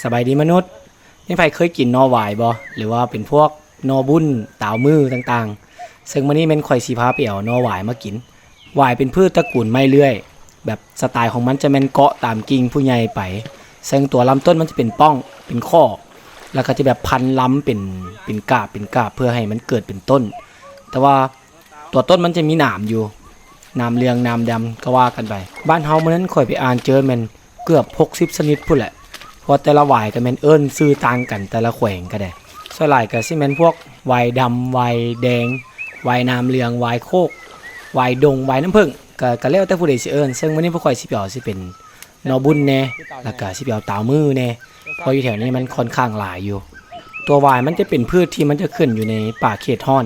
ສະບາຍດີມະນຸດ, ມີໃຜເຄີຍກິນໜໍ່ຫວາຍບໍ່? ຫຼືວ່າເປັນພວກໜໍ່ບຸ້ນ, ຕາວມືຕ່າງໆ. ເຊິ່ງມື້ນີ້ແມ່ນຂ້ອຍຊິພາໄປເອົາໜໍ່ຫວາຍມາກິນ. ຫວາຍເປັນພືດຕະກູນໄມ້ເລື່ອຍ, ແບບສະໄຕຂອງມັນຈະແມ່ນເກາະຕາມກິ່ງຜູ້ໃຫຍ່ໄປ. ເຊິ່ງຕົວລຳຕົ້ນມັນຈະເປັນປ່ອງ, ເປັນຂໍ້, ແລ້ວກໍຈະແບບພັນລຳເປັນ, ເປັນກາບ, ເປັນກາບ ເພື່ອໃຫ້ມັນເກີດເປັນຕົ້ນ. ແຕ່ວ່າ ຕົວຕົ້ນມັນຈະມີໜາມຢູ່, ໜາມເຫຼືອງ, ໜາມດຳ ກໍວ່າກັນໄປ. ບ້ານເຮົາມື້ນັ້ນຂ້ອຍໄປອ່ານເຈີແມ່ນເກືອບຫົກສິບຊະນິດພຸ້ນແຫຼະ, ເພາະວ່າແຕ່ລະຫວາຍກໍແມ່ນເອີ້ນຊື່ຕ່າງກັນ, ແຕ່ລະແຂວງກໍໄດ້. ສ່ວນຫຼາຍກໍຊິແມ່ນພວກຫວາຍດຳ, ຫວາຍແດງ, ຫວາຍໜາມເຫຼືອງ, ຫວາຍໂຄກ, ຫວາຍດົງ, ຫວາຍນ້ຳເຜິ້ງ, ກໍ, ກໍແລ້ວແຕ່ຜູ້ໃດຊິເອີ້ນ. ເຊິ່ງມື້ນີ້ພວກຂ້ອຍຊິໄປເອົາ ຊິເປັນ ໜໍ່ບຸ້ນແດ່ ແລ້ວກະຊິໄປເອົາຕາວມືແດ່ ເພາະຢູ່ແຖວນີ້ມັນຂ້ອນຂ້າງຫຼາຍຢູ່. ຕົວຫວາຍມັນຈະເປັນພືດທີ່ມັນຈະຂຶ້ນຢູ່ໃນປ່າເຂດຮ້ອນ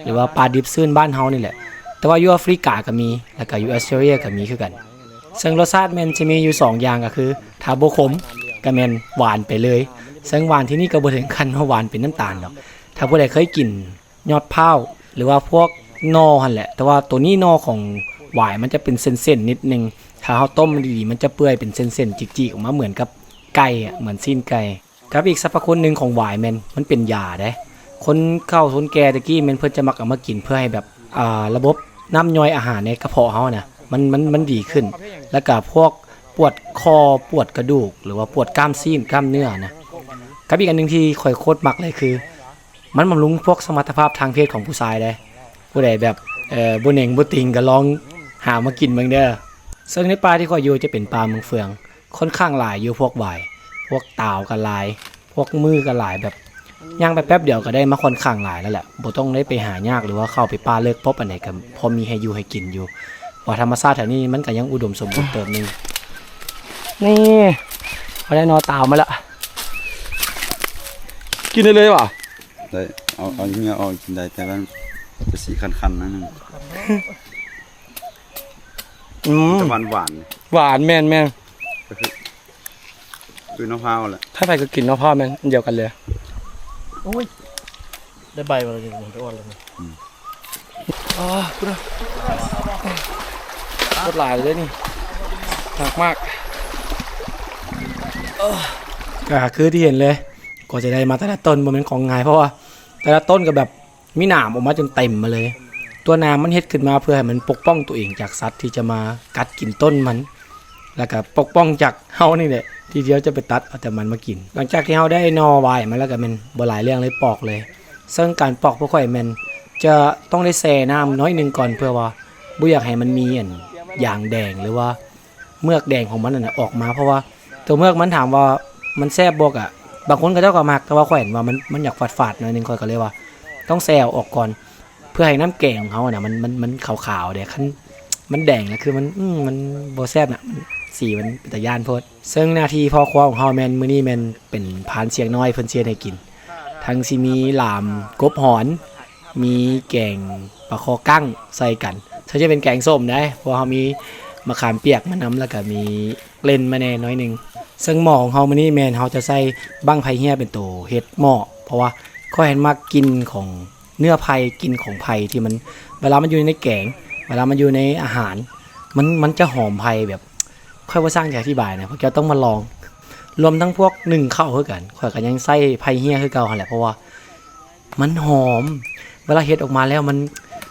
ຫຼືວ່າປ່າດິບຊື້ນບ້ານເຮົານີ້ແຫຼະ, ແຕ່ວ່າຢູ່ອາຟຣິກາກໍມີ ແລ້ວກະຢູ່ອອສເຕຣເລຍກໍມີຄືກັນ. ເຊິ່ງລົດຊາດແມ່ນຈະມີຢູ່ສອງຢ່າງ ກໍຄືຖ້າບໍ່ຂົມກໍແມ່ນຫວານໄປເລີຍ, ເຊິ່ງຫວານທີ່ນີ້ກໍບໍ່ເຖິງຂັ້ນວ່າຫວານເປັນນ້ຳຕານດອກ. ຖ້າຜູ້ໃດເຄີຍກິນ ຍອດພ້າວ ຫຼືວ່າພວກໜໍ່ຫັ້ນແຫຼະ, ແຕ່ວ່າໂຕນີ້ໜໍ່ຂອງຫວາຍມັນຈະເປັນເສັ້ນໆນິດໜຶ່ງ, ຖ້າເຮົາຕົ້ມມັນດີໆ ມັນຈະເປື່ອຍເປັນເສັ້ນໆຈິກໆອອກມາເໝືອນກັບໄກ່ອະ, ເໝືອນຊີ້ນໄກ່. ກັບອີກສັບພະຄຸນໜຶ່ງຂອງຫວາຍແມ່ນມັນເປັນຢາເດ້. ຄົນເຖົ້າຄົນແກ່ແຕ່ກີ້ແມ່ນເພິ່ນຈະມັກເອົາມາກິນເພື່ອໃຫ້ແບບ ອ່າ ລະບົບນ້ຳຍ່ອຍອາຫານໃນກະເພາະເຮົານະ ມັນ ມັນ ມັນດີຂຶ້ນ, ແລ້ວກະພວກປວດຂໍ້ ປວດກະດູກ ຫຼືວ່າປວດກ້າມຊີ້ນກ້າມເນື້ອນະ. ກັບອີກອັນໜຶ່ງທີ່ຂ້ອຍໂຄດມັກເລີຍຄື ມັນບຳລຸງພວກສະມັດຕະພາບທາງເພດຂອງຜູ້ຊາຍເດ້. ຜູ້ໃດແບບ ເອີ ບໍ່ເໜັງບໍ່ຕິງກໍລອງຫາມາກິນເບິ່ງເດີ. ເຊິ່ງໃນປ່າທີ່ຂ້ອຍຢູ່ຈະເປັນປ່າເມືອງເຟືອງ, ຂ້ອນຂ້າງຫຼາຍຢູ່ພວກຫວາຍ, ພວກຕາວກໍຫຼາຍ, ພວກມືກໍຫຼາຍ, ແບບຍ່າງໄປແປັບດຽວກໍໄດ້ມາຂ້ອນຂ້າງຫຼາຍແລ້ວແຫຼະ, ບໍ່ຕ້ອງໄດ້ໄປຫາຍາກ ຫຼືວ່າເຂົ້າໄປປ່າເລິກພໍປານໃດ ກໍພໍມີໃຫ້ຢູ່ໃຫ້ກິນຢູ່, ເພາະວ່າທຳມະຊາດແຖວນີ້ມັນກໍຍັງອຸດົມສົມບູນເຕີບໜຶ່ງ. ນີ້ ເຮົາໄດ້ໜໍ່ຕາວມາແລ້ວ. ກິນໄດ້ເລີຍຫວາ? ໄດ້ ເອົາ ເອົາເຫຍື້ອອອກກິນໄດ້ ແຕ່ວ່າຈະສີຄັນໆໜ້ອຍໜຶ່ງ. ອືມ ແຕ່ຫວານໆ ຫວານ ແມ່ນໆ ກໍຄື ຄືໜໍ່ພ້າວແຫຼະ. ໃຜໆກໍກິນໜໍ່ພ້າວ ແມ່ນອັນດຽວກັນເລີຍ. ໂອ້ຍ ໄດ້ໃບມາແລ້ວນີ້ ໄດ້ອ່ອນແລ້ວນີ້. ອືມ ອໍ ພຸ້ນນະ ໂຄດຫຼາຍເລີຍນີ້ ໜັກມາກ. ກໍຄືທີ່ເຫັນເລີຍ ກວ່າຈະໄດ້ມາແຕ່ລະຕົ້ນບໍ່ແມ່ນຂອງງ່າຍ, ເພາະວ່າແຕ່ລະຕົ້ນກໍແບບ ມີໜາມອອກມາຈົນເຕັມມາເລີຍ. ຕົວໜາມມັນເຮັດຂຶ້ນມາເພື່ອໃຫ້ມັນປົກປ້ອງຕົວເອງຈາກສັດທີ່ຈະມາກັດກິນຕົ້ນມັນ ແລ້ວກະປົກປ້ອງຈາກເຮົານີ້ແຫຼະ ທີ່ ທີ່ເຮົາຈະໄປຕັດເອົາແຕ່ມັນມາກິນ. ຫຼັງຈາກທີ່ເຮົາໄດ້ໜໍ່ຫວາຍມາແລ້ວ ກະແມ່ນບໍ່ຫຼາຍເລື່ອງເລີຍ ປອກເລີຍ. ເຊິ່ງການປອກພວກຂ້ອຍແມ່ນຈະຕ້ອງໄດ້ແຊ່ນ້ຳໜ້ອຍໜຶ່ງກ່ອນ ເພື່ອວ່າບໍ່ຢາກໃຫ້ມັນມີ ອັນ ຢາງແດງ ຫຼືວ່າ ເມືອກແດງຂອງມັນນັ້ນນະອອກມາ, ເພາະວ່າຕົວເມືອກມັນ ຖາມວ່າມັນແຊບບໍ່ ກະບາງຄົນເຂົາເຈົ້າກໍມັກ, ແຕ່ວ່າຂ້ອຍເຫັນວ່າມັນ ມັນຢາກຝາດໆໜ້ອຍໜຶ່ງ, ຂ້ອຍກໍເລີຍວ່າຕ້ອງແຊ່ອອກກ່ອນ ເພື່ອໃຫ້ນ້ຳແກງຂອງເຮົານະ ມັນ ມັນ ມັນຂາວໆເດ້. ຄັນມັນແດງລະ ຄືມັນ ອືມ ມັນບໍ່ແຊບນະ, ມັນ ສີມັນເປັນຕາຢ້ານໂພດ. ເຊິ່ງໜ້າທີ່ພໍ່ຄົວຂອງເຮົາແມ່ນ ມື້ນີ້ແມ່ນເປັນພານຊຽງນ້ອຍ ເພິ່ນຊິເຮັດໃຫ້ກິນ, ທັງຊິມີຫຼາມກົບຫອນ ມີແກງປາຄໍກັ້ງໃສ່ກັນ, ເຊິ່ງຈະເປັນແກງສົ້ມເດ້ ເພາະວ່າເຮົາມີມະຂາມປຽກມານຳ ແລ້ວກະມີເລັ່ນມາແດ່ໜ້ອຍໜຶ່ງ. ເຊິ່ງໝໍຂອງເຮົາມື້ນີ້ແມ່ນເຮົາຈະໃຊ້ບັ້ງໄຟເຮ້ຍເປັນໂຕເຮັດໝໍ, ເພາະວ່າຂ້ອຍຫັ້ນມັກກິ່ນຂອງເນື້ອໄຟ, ກິ່ນຂອງໄຟທີ່ມັນ ເວລາມັນຢູ່ໃນແກງ, ເວລາມັນຢູ່ໃນອາຫານ, ມັນ ມັນຈະຫອມໄຟແບບ ຂ້ອຍບໍ່ຊ່າງຈະອະທິບາຍນະ, ພວກເຈົ້າຕ້ອງມາລອງ. ລວມທັງພວກໜຶ້ງເຂົ້າຄືກັນ, ຂ້ອຍກໍຍັງໃຊ້ໄຟເຮ້ຍຄືເກົ່າຫັ້ນແຫຼະ, ເພາະວ່າ ມັນຫອມ ເວລາເຮັດອອກມາແລ້ວມັນ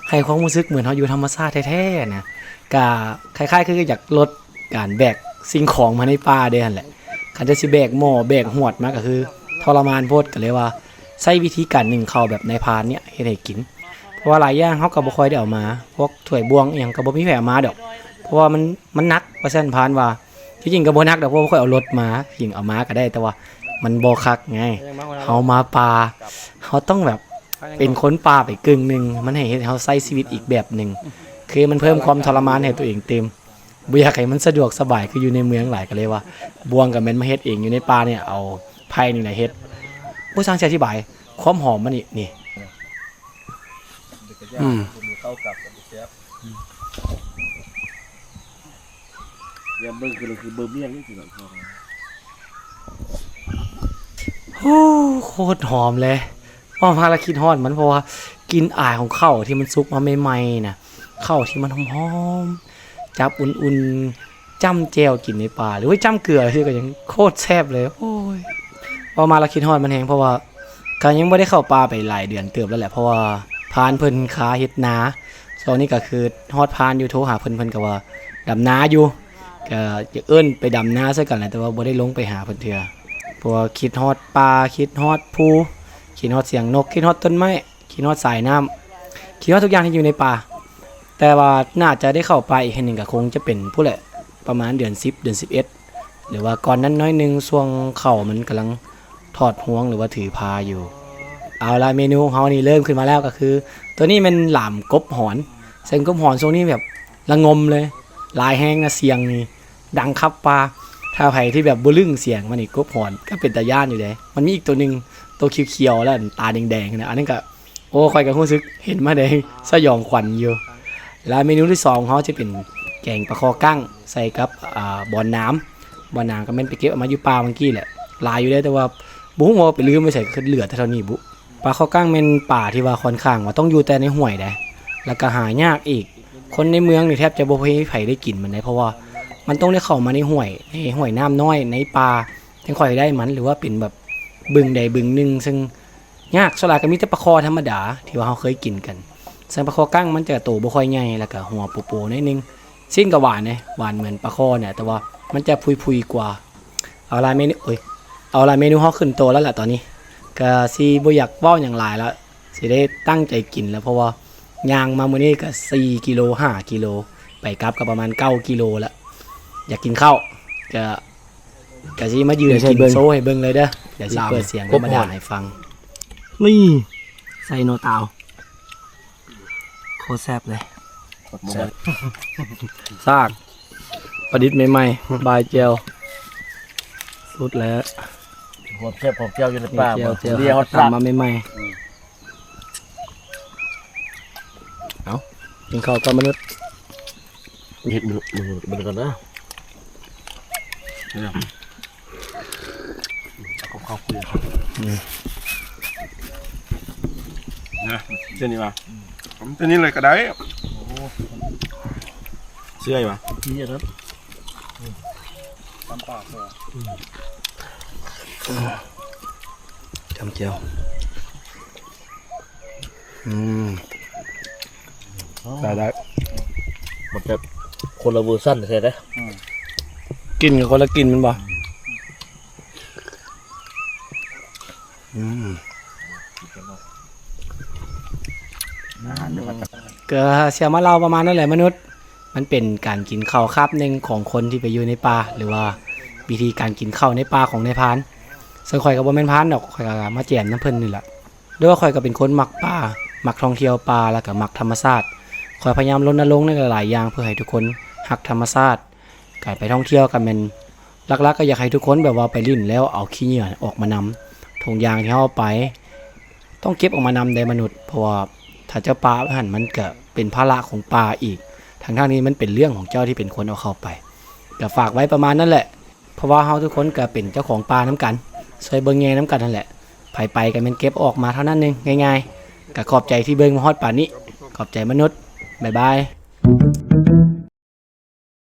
ໃຫ້ຄວາມຮູ້ສຶກເໝືອນເຮົາຢູ່ທຳມະຊາດແທ້ໆນະ, ກະຄ້າຍໆຄືຢາກລົດການແບກສິ່ງຂອງມາໃນປ່າເດ້ຫັ້ນແຫຼະ. ຄັນຈະຊິແບກໝໍ້ແບກຫວດມາກໍຄືທໍລະມານໂພດ, ກໍເລີຍວ່າໃຊ້ວິທີການໜຶ້ງເຂົ້າແບບນາຍພານເນຍເຮັດໃຫ້ກິນ, ເພາະວ່າຫຼາຍຢ່າງເຮົາກໍບໍ່ຄ່ອຍໄດ້ເອົາມາ, ພວກຖ້ວຍບ່ວງອີ່ຫຍັງກໍບໍ່ມີໃຜເອົາມາດອກ, ເພາະວ່າມັນ ມັນໜັກ ວ່າຊັ້ນ, ພານວ່າ ທີ່ຈິງກໍບໍ່ໜັກດອກ ເພາະວ່າຂ້ອຍເອົາລົດມາ, ຈິງເອົາມາກໍໄດ້ ແຕ່ວ່າມັນບໍ່ຄັກໄງ. ເຮົາມາປ່າ ເຮົາຕ້ອງແບບເປັນຄົນປ່າໄປກຶ່ງໜຶ່ງ, ມັນໃຫ້ເຮັດໃຫ້ເຮົາໃຊ້ຊີວິດອີກແບບໜຶ່ງ, ຄືມັນເພີ່ມຄວາມທໍລະມານໃຫ້ຕົວເອງຕື່ມ. ບໍ່ຢາກໃຫ້ມັນສະດວກສະບາຍຄືຢູ່ໃນເມືອງຫຼາຍ, ກໍເລີຍວ່າບ່ວງກໍແມ່ນມາເຮັດເອງ, ຢູ່ໃນປ່ານີ້ເອົາໄຜ່ນີ້ແຫຼະເຮັດ. ໂອ້ຍ ຊ່າງຊິອະທິບາຍຄວາມຫອມມັນນີ້ ນີ້. ອືມ ໂອ້ ໂຄດຫອມເລີຍ. ເວົ້າມາແລ້ວຄິດຮອດມັນ, ເພາະວ່າກິ່ນອາຍຂອງເຂົ້າທີ່ມັນສຸກມາໃໝ່ໆນະ, ເຂົ້າທີ່ມັນຫອມໆ ຈັບອຸ່ນໆ ຈ້ຳແຈ່ວກິນໃນປ່າ ຫຼືວ່າຈ້ຳເກືອຊື່ກໍຍັງໂຄດແຊບເລີຍ. ໂອ້ຍ ພໍມາແລ້ວຄິດຮອດມັນແຮງ ເພາະວ່າກະຍັງບໍ່ໄດ້ເຂົ້າປ່າໄປຫຼາຍເດືອນເຕີບແລ້ວແຫຼະ ເພາະວ່າພານເພິ່ນຄາເຮັດນາ. ຊ່ວງນີ້ກະຄືຮອດພານຢູ່ ໂທຫາເພິ່ນ ເພິ່ນກະວ່າດຳນາຢູ່ ກະຢາກເອີ້ນໄປດຳນາໃສ່ກັນແຫຼະ ແຕ່ວ່າບໍ່ໄດ້ລົງໄປຫາເພິ່ນເທື່ອ ເພາະວ່າຄິດຮອດປ່າ ຄິດຮອດພູ ຄິດຮອດສຽງນົກ ຄິດຮອດຕົ້ນໄມ້ ຄິດຮອດສາຍນ້ຳ ຄິດຮອດທຸກຢ່າງທີ່ຢູ່ໃນປ່າ. ແຕ່ວ່າໜ້າຈະໄດ້ເຂົ້າປ່າອີກເທື່ອໜຶ່ງ ກະຄົງຈະເປັນພຸ້ນແຫຼະ ປະມານເດືອນສິບ ເດືອນສິບເອັດ ຫຼືວ່າກ່ອນນັ້ນໜ້ອຍໜຶ່ງ ຊ່ວງເຂົ້າມັນກຳລັງຖອດຮວງ ຫຼືວ່າຖືພາຢູ່. ເອົາລະ ເມນູຂອງເຮົານີ້ເລີ່ມຂຶ້ນມາແລ້ວ ກະຄືໂຕນີ້ແມ່ນຫຼາມກົບຫອນ ເຊິ່ງກົບຫອນຊ່ວງນີ້ແບບລະງົມເລີຍ ຫຼາຍແຮງນະ ສຽງນີ້ດັງຄັບປ່າ. ຖ້າໃຜທີ່ແບບບໍ່ລຶ້ງສຽງມັນນີ້ ກົບຫອນກະເປັນຕາຢ້ານຢູ່ເດ້. ມັນມີອີກໂຕໜຶ່ງ ໂຕຂຽວໆ ແລ້ວຕາແດງໆ ນະ ອັນນັ້ນກະ ໂອ້ ຂ້ອຍກະຮູ້ສຶກເຫັນມາແດງສະຫຍອງຂວັນຢູ່. ແລະເມນູທີສອງຂອງເຮົາຈະເປັນແກງປາຄໍ້ກັ້ງໃສ່ກັບ ອາ ບອນໜາມ. ບອນໜາມກະແມ່ນໄປເກັບເອົາມາຢູ່ປ່າມື້ກີ້ແຫຼະ ຫຼາຍຢູ່ເດ້ ແຕ່ວ່າບໍ່ຮູ້ວ່າໄປລືມໄວ້ໃສ ຄືເຫຼືອແຕ່ເທົ່ານີ້ບຸ. ປາຄໍ້ກັ້ງແມ່ນປາທີ່ວ່າຂ້ອນຂ້າງວ່າຕ້ອງຢູ່ແຕ່ໃນຫ້ວຍໃດ໋ ແລ້ວກະຫາຍາກອີກ. ຄົນໃນເມືອງນີ້ແທບຈະບໍ່ມີໃຜໄດ້ກິນມັນໃດ໋ ເພາະວ່າມັນຕ້ອງໄດ້ເຂົ້າມາໃນຫ້ວຍ ໃນຫ້ວຍນ້ຳນ້ອຍ ໃນປ່າ ຈັ່ງຄ່ອຍໄດ້ມັນ ຫຼືວ່າເປັນແບບບຶງໃດບຶງໜຶ່ງ ເຊິ່ງ ຍາກ. ສ່ວນຫຼາຍກະມີແຕ່ປາຄໍ່ທຳມະດາທີ່ວ່າເຮົາເຄີຍກິນກັນ. ສ່ວນປາຄໍ່ກັ້ງມັນຈະໂຕບໍ່ຄ່ອຍໃຫຍ່ ແລ້ວກະຫົວໂປໆ ໜ້ອຍໜຶ່ງ. ຊີ້ນກະຫວານເດ້ ຫວານເໝືອນປາຄໍ່ນີ້ ແຕ່ວ່າມັນຈະພຸຍໆ ກວ່າ. ເອົາລະເມນູ ໂອ້ຍ ເອົາລະ ເມນູເຮົາຂຶ້ນໂຕແລ້ວລະຕອນນີ້ ກະຊິບໍ່ຢາກເວົ້າຫຍັງຫຼາຍລະ ຊິໄດ້ຕັ້ງໃຈກິນລະ ເພາະວ່າຍ່າງມາມື້ນີ້ກະສີ່ກິໂລ ຫ້າກິໂລ ໄປກັບກະປະມານເກົ້າກິໂລລະ. ຢາກກິນເຂົ້າ ກະ ກະຊິມາຢືນກິນໂຊໃຫ້ເບິ່ງເລີຍເດີ. ດຽວຊິເປີດສຽງທຳມະດາໃຫ້ຟັງ. ນີ້ ໃສ່ໜໍ່ຕາວ ໂຄດແຊບເລີຍ. ຊາກປາດິດໃໝ່ໆ ບາຍແຈ່ວ ສຸດແລ້ວ. ຄວາມແຊບຂອງແຈ່ວຢູ່ໃນປ່າ ແຈ່ວ ແຈ່ວ ເລີຍເຮົາຕຳມາໃໝ່ໆ. ເອົ້າ ກິນເຂົ້າກ່ອນມະນຸດ. ເຮັດມື້ ມື້ ມື້ກ່ອນເດີ. ເອົາກັບເຂົ້າເປືອກ ອືມ ນະ ເຊັ່ນນີ້ວ່າ ເຊັ່ນນີ້ເລີຍກະໄດ້. ເຊື່ອຢູ່ວ່າ ເປັນທີ່ອັນນັ້ນ ອືມ ຕຳປາເຊື່ອ ອືມ ຈຳແຈ່ວ. ອືມ ໄດ້ ໄດ້ ມັນຈະຄົນລະເວີຊັນແທ້ເດ້. ອືມ ກິນກະຄົນລະກິນແມ່ນບໍ່? ອືມ ກະຊິມາເລົ່າປະມານນັ້ນແຫຼະມະນຸດ. ມັນເປັນການກິນເຂົ້າຄາບໜຶ່ງຂອງຄົນທີ່ໄປຢູ່ໃນປ່າ ຫຼືວ່າວິທີການກິນເຂົ້າໃນປ່າຂອງນາຍພານ. ເຊິ່ງຂ້ອຍກະບໍ່ແມ່ນພານດອກ ຂ້ອຍກະມາແຈມນຳເພິ່ນນີ້ລະ. ໂດຍວ່າຂ້ອຍກະເປັນຄົນມັກປ່າ ມັກທ່ອງທ່ຽວປ່າ ແລ້ວກະມັກທຳມະຊາດ. ຂ້ອຍພະຍາຍາມລົນນະລົງໃນຫຼາຍໆຢ່າງ ເພື່ອໃຫ້ທຸກຄົນຮັກທຳມະຊາດ. ການໄປທ່ອງທ່ຽວກະແມ່ນ ຫຼັກໆກະຢາກໃຫ້ທຸກຄົນແບບວ່າໄປຫຼິ້ນແລ້ວເອົາຂີ້ເຫຍື້ອອອກມານຳ. ຖົງຢາງທີ່ເຮົາເອົາໄປ ຕ້ອງເກັບອອກມານຳເດ້ມະນຸດ ເພາະວ່າຖ້າເຈົ້າປະໄວ້ຫັ້ນ ມັນກະເປັນພາລະຂອງປ່າອີກ ທັງໆທີ່ມັນເປັນເລື່ອງຂອງເຈົ້າທີ່ເປັນຄົນເອົາເຂົ້າໄປ. ກະຝາກໄວ້ປະມານນັ້ນແຫຼະ. ເພາະວ່າເຮົາທຸກຄົນກະເປັນເຈົ້າຂອງປ່ານຳກັນ ຊ່ວຍເບິ່ງແຍງນຳກັນຫັ້ນແຫຼະ. ໃຜໄປກະແມ່ນເກັບອອກມາເທົ່ານັ້ນເອງ ງ່າຍໆ. ກະຂອບໃຈທີ່ເບິ່ງມາຮອດປານນີ້. ຂອບໃຈມະນຸດ. ບາຍບາຍ.